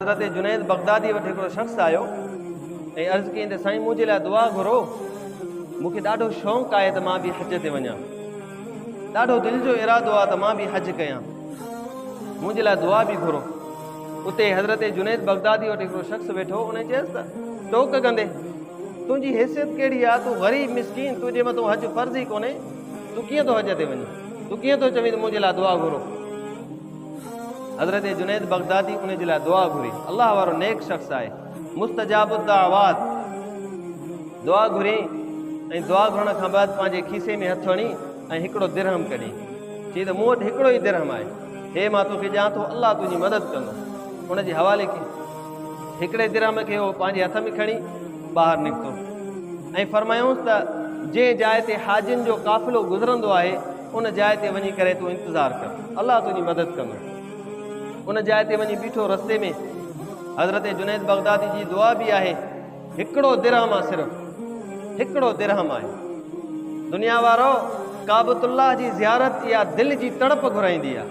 حضرت جنيد بغدادي وٽ هڪڙو شخص آيو ۽ عرض ڪيائين ته سائين منهنجي لاء دعا گهرو، مون کي ڏاڍو شوق آهي ته مان به حج تي وڃان، ڏاڍو دل جو ارادو آهي ته مان به حج ڪيان، منهنجي لاء دعا به گهرو. اتي حضرت جنيد بغدادي وٽ هڪڙو شخص ويٺو، ان چيس ته ٽوڪ ڪندي تنهنجي حيثيت ڪهڙي آهي، تون غريب مسڪين، تنهنجي مٿان حج فرض ئي ڪونهي، تون ڪيئن ٿو حج تي وڃين، تون ڪيئن ٿو چوين ته منهنجي لاء دعا گهرو. حضرت جنيد بغدادي ان جي لاء دعا گهري. الله وارو نيڪ شخص آهي، مستجاب الدعوات. دعا گهري ۽ دعا گهرڻ کان بعد پنهنجي کيسي ۾ هٿ هڻي ۽ هڪڙو درهم ڪڍي چي ته مون وٽ هڪڙو ئي درهم آهي، هي مان توکي ڏيان ٿو، الله تنهنجي مدد ڪندو. ان جي حوالي ڪئي. هڪڙي درهم کي هو پنهنجي هٿ ۾ کڻي ٻاهر نڪتو ۽ فرمايائونس ته جنهن جاء تي حاجين جو قافلو گذرندو آهي، ان جاء تي وڃي ڪري تون انتظار ڪر، الله تنهنجي مدد ڪندو. ان جاء تي وڃي بيٺو رستي ۾ حضرت جنيد بغدادي جي دعا به آهي، هڪڙو درهم آ، صرف هڪڙو درهم آهي. دنيا وارو ڪعبة الله جي زيارت اها دل جي تڙپ گهرائيندي آ.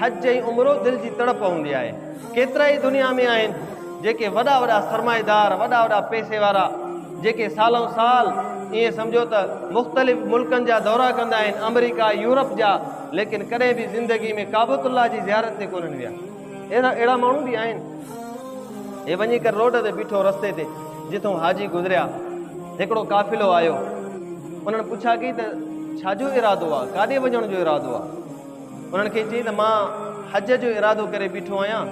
حج ۽ عمرو دل جي تڙپ هوندي آهي. ڪيترائي دنيا ۾ آهن جيڪي وڏا وڏا سرمائيدار، وڏا وڏا پئسي وارا، جيڪي سالئون سال ائين سمجهو ته مختلف ملڪن جا دورا ڪندا آهن، آمريڪا، يورپ جا، ليڪن ڪڏهن به زندگي ۾ ڪعبة الله جي زيارت تي ڪونهن ويا. اهڙا اهڙا ماڻهو به آهن. هي وڃي ڪري روڊ تي بيٺو رستي تي جتون حاجي گذريا، هڪڙو قافلو آيو. انهن پڇا ڪئي ته ڇا جو ارادو آ، ڪاڏي وڃڻ جو ارادو آ؟ انهن کي چئي ته مان حج جو ارادو ڪري بيٺو آهيان،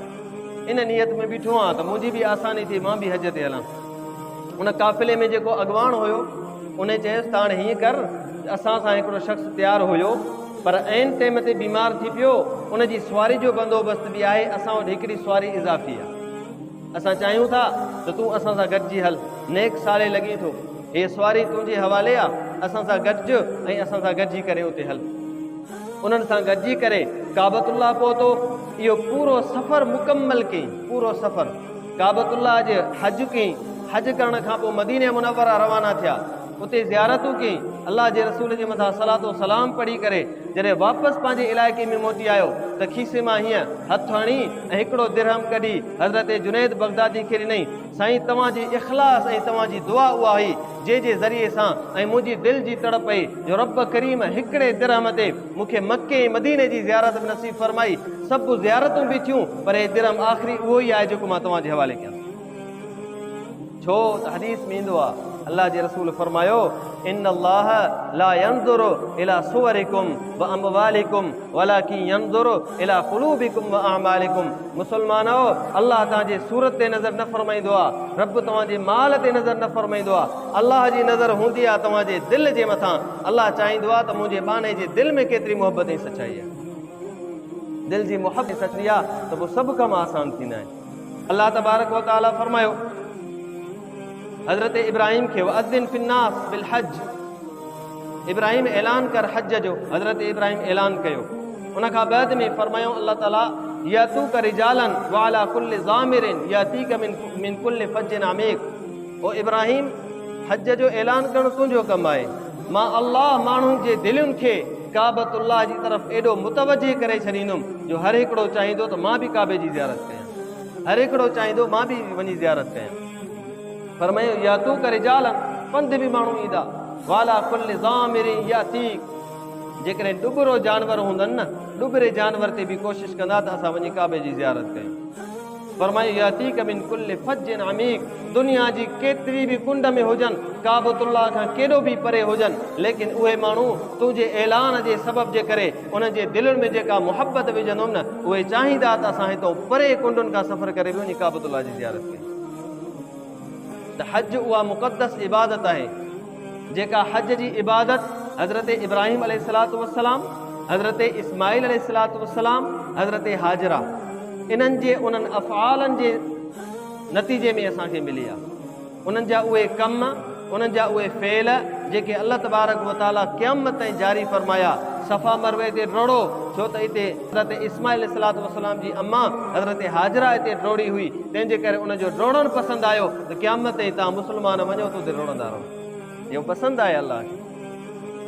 ان نيت ۾ بيٺو آهيان ته منهنجي به آساني ٿئي مان به حج تي هلان. ان قافلي ۾ جيڪو اڳواڻ هيو ان چيس ته هاڻي هيئن ڪر ته اسان سان هڪڙو شخص تيار هيو پر عين ٽيم تي بيمار ٿي پيو، ان جي سواري جو بندوبست به آهي، اسان وٽ هڪڙي سواري اضافي آهي. اسان چاهيون ٿا ته تون اسان سان گڏجي هل، نيڪ صالح لڳين ٿو، هيء سواري تنهنجي حوالي آ، اسان سان گڏج ۽ اسان سان گڏجي ڪري اتي هل. انهن سان گڏجي ڪري ڪعبة الله پهتو، اهو پورو سفر مڪمل ڪيائين، پورو سفر ڪعبة الله جي حج ڪيائين، حج ڪرڻ کان پوء مدينه منوره روانا ٿيا، اتي زيارتون ڪيائين، الله جي رسول جي مٿان صلوة و سلام پڙهي ڪري جڏهن واپس پنهنجي علائقي ۾ موٽي آيو ته کيسي مان هيئن هٿ هڻي ۽ هڪڙو درهم ڪڍي حضرت جنيد بغدادي کي ڏنائين، سائين توهان جي اخلاص ۽ توهان جي دعا اها هئي جنهن جي ذريعي سان ۽ منهنجي دل جي تڙپ هئي جو رب ڪريم هڪڙي درهم تي مون کي مڪي ۽ مديني جي زيارت به نصيب فرمائي، سڀ زيارتون به ٿيون پر هي درهم آخري اهو ئي آهي جيڪو مان توهان جي حوالي ڪيان ٿو. ڇو ته حديث ۾ ايندو آهي الله جي رسول فرمايو، ان الله لا ينظر الي صورڪم واموالڪم ولڪن ينظر الي قلوبڪم واعمالڪم مسلمانؤ! الله توهان جي صورت تي نظر نه فرمائيندو آهي، رب توهان جي مال تي نظر نه فرمائيندو آهي، الله جي نظر هوندي آهي توهان جي دل جي مٿان، الله چاهيندو آهي ته منهنجي ٻانهي جي دل ۾ ڪيتري محبت ۽ سچائي آهي. دل جي محبت ۽ سچائي آهي ته پوء سڀ ڪم آسان ٿيندا آهن. الله تبارڪ و تعاليٰ فرمايو حضرت ابراهيم کي واذن في الناس بالحج ابراهيم اعلان ڪر حج جو، حضرت ابراهيم اعلان ڪيو. ان کان بعد ۾ فرمايو الله تعالي ياتوک رجالا وعلي ڪل ضامر ياتيک من ڪل فج عميق او ابراهيم حج جو اعلان ڪرڻ تنهنجو ڪم آهي، مان الله ماڻهن جي دلين کي ڪعبة الله جي طرف ايڏو متوجه ڪري ڇڏيندم جو هر هڪڙو چاهيندو ته مان به ڪعبي جي زيارت ڪيان، هر هڪڙو چاهيندو مان به وڃي زيارت ڪيان. فرمايو ياتوک رجالا پنڌ به ماڻهو ايندا وعلي ڪل ضامر ياتيک جيڪڏهن ڏٻرو جانور هوندن نه ڏٻري جانور تي به ڪوشش ڪندا ته اسان وڃي ڪعبي جي زيارت ڪيون. فرمايو ياتيک من ڪل فج عميق دنيا جي ڪيتري به ڪنڊ ۾ هجن ڪعبة الله کان ڪيڏو به پري هجن ليڪن اهي ماڻهو تنهنجي اعلان جي سبب جي ڪري انهن جي دلين ۾ جيڪا محبت وجهندم نه اهي چاهيندا ته اسان هتون پري ڪنڊن کان سفر ڪري به وڃي ڪعبة الله جي زيارت ڪيون. ته حج اها مقدس عبادت آهي جيڪا حج جي عبادت حضرت ابراهيم عليه الصلوة والسلام، حضرت اسماعيل عليه الصلوة والسلام، حضرت هاجره انهن جي انهن افعالن جي نتيجي ۾ اسان کي ملي آهي. انهن جا اهي ڪم، انهن جا اهي فعل جيڪي الله تبارڪ وتعاليٰ قيامت تائين جاري فرمايا، صفا مروه تي ڊوڙو ڇو ته اتي حضرت اسماعيل عليه الصلوة والسلام جي اما حضرت هاجره اتي ڊوڙي هئي، تنهن جي ڪري ان جو ڊوڙڻ پسند آيو ته قيامت تائين توهان مسلمان وڃو ته اتي ڊوڙندا رهو. اهو پسند آهي الله کي.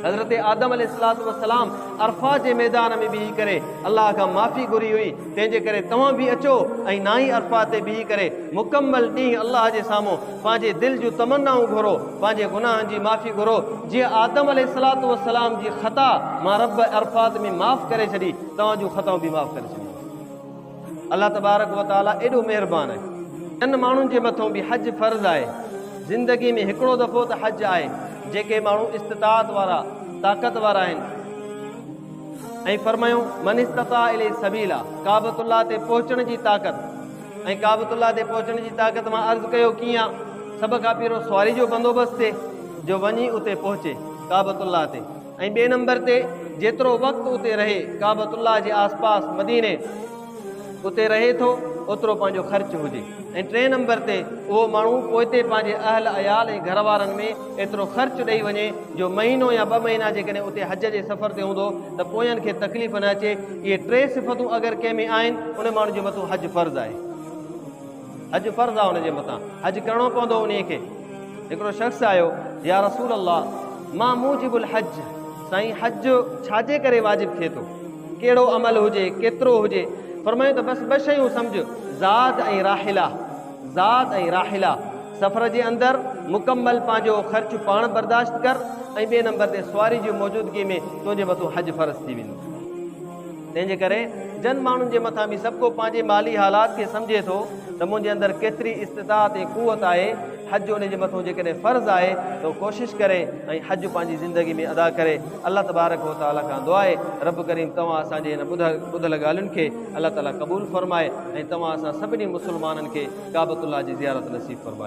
حضرت آدم عليه الصلوة والسلام عرفات جي ميدان ۾ بيهي ڪري الله کان معافي گهري هئي، تنهن جي ڪري توهان به اچو ۽ نائين عرفات تي بيهي ڪري مڪمل ڏينهن الله جي سامهون پنهنجي دل جون تمنائون گهرو، پنهنجي گناهن جي معافي گهرو، جيئن آدم عليه الصلوة والسلام جي خطا مان رب عرفات ۾ معاف ڪري ڇڏي، توهان جون خطائون به معاف ڪري ڇڏيندس. الله تبارڪ و تعاليٰ ايڏو مهربان آهي. جن ماڻهن جي مٿون به حج فرض آهي، زندگي ۾ هڪڙو دفعو ته حج آهي، جيڪي ماڻهو استطاعت وارا، طاقت وارا آهن، ۽ فرمايو، من استطاع اليه سبيلا، ڪعبة الله تي پهچڻ جي طاقت، ۽ ڪعبة الله تي پهچڻ جي طاقت مان عرض ڪيو ڪيئن آ، سڀ کان پهريون سواري جو بندوبست ٿئي جو وڃي اتي پهچي ڪعبة الله تي. ۽ ٻئي نمبر تي جيترو وقت اتي رهي ڪعبة الله جي آس پاس مديني اتي رهي ٿو اوترو پنهنجو خرچ هجي ۽ ٽئين نمبر تي اهو ماڻهو پوئتي پنهنجي اهل عيال ۽ گهر وارن ۾ ايترو خرچ ڏئي وڃي جو مهينو يا ٻه مهينا جيڪڏهن اتي حج جي سفر تي هوندو ته پوين کي تڪليف نه اچي. اهي ٽي صفتون اگر ڪنهن ۾ آهن ان ماڻهو جي مٿون حج فرض آهي. حج فرض آهي ان جي مٿان حج ڪرڻو پوندو انهي کي. هڪڙو شخص آيو، يا رسول الله! ما موجب الحج، سائين حج ڇا جي ڪري واجب ٿئي ٿو؟ ڪهڙو عمل هجي، ڪيترو هجي؟ فرمايو ته بس ٻه شيون سمجهه، زاد ۽ راحله، زاد ۽ راحله، سفر جي اندر مڪمل پنهنجو خرچ پاڻ برداشت ڪر ۽ ٻئي نمبر تي سواري جي موجودگي ۾ تنهنجي مٿون حج فرض ٿي ويندو. تنهن جي ڪري جن ماڻهن جي مٿان به سڀ ڪو پنهنجي مالي حالات کي سمجهي ٿو ته منهنجي اندر ڪيتري استطاعت ۽ قوت آهي، حج ان جي مٿون جيڪڏهن فرض آهي ته هو ڪوشش ڪري ۽ حج پنهنجي زندگي ۾ ادا ڪري. الله تبارڪ و تعالي کان دعا آهي رب ڪريم توهان اسان جي هن ٻڌل ڳالهين کي الله تعالي قبول فرمائي ۽ توهان اسان سڀني مسلمانن کي ڪعبة الله جي زيارت نصيب فرمائي.